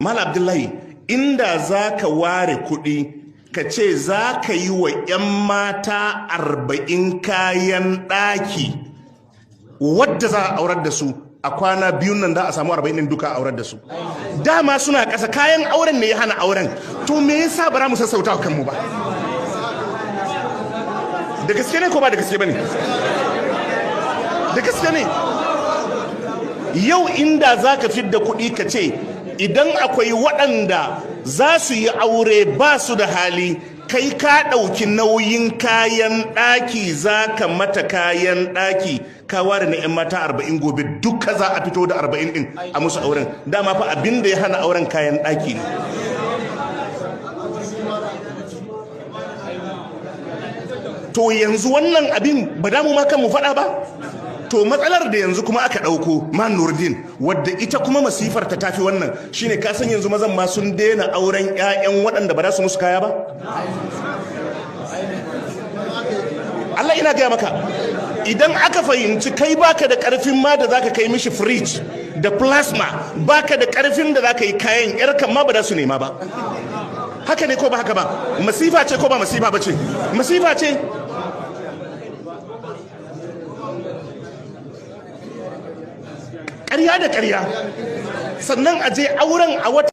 Malam Abdullahi, inda za ka ware kuɗi ka ce za ka yi wa 'yan mata 40 kayan ɗaki wadda za a aurar da su a kwana biyun nan, za a samu 40 ɗin duka a aurar da su. Dama suna ƙasa, kayan auren ne ya hana auren. To me yasa ba za mu sassauta kanmu ba? Da gaske ne ko ba da gaske ba ne? Da gaske ne. Yau inda za ka fidda kuɗi ka ce idan akwai waɗanda za su yi aure ba su da hali, kai ka ɗauki nauyin kayan ɗaki, za ka mata kayan ɗaki, ka ware na 'yan mata 40, gobe duka za a fito da 40 ɗin a musu auren. Dama fa abin da ya hana auren kayan ɗaki ne. To yanzu wannan abin ba damu ma kan mu faɗa ba. To matsalar da yanzu kuma aka ɗauko man Nurdin, wadda ita kuma masifar ta tafi wannan, shine ka san yanzu mazan ma sun daina auren 'ya'yan waɗanda ba za su musu kaya ba. Allah ina gaya maka, idan aka fahimci kai baka da ƙarfin ma da zaka kai mishi fridge da plasma, baka da ƙarfin da zaka yi kayan, yar kan ma ba za su nema ba. Haka ne ko ba haka ba? Masifa ce ko ba masifa ba ce? Masifa ce. Ƙarya da ƙarya, sannan a je auren a wata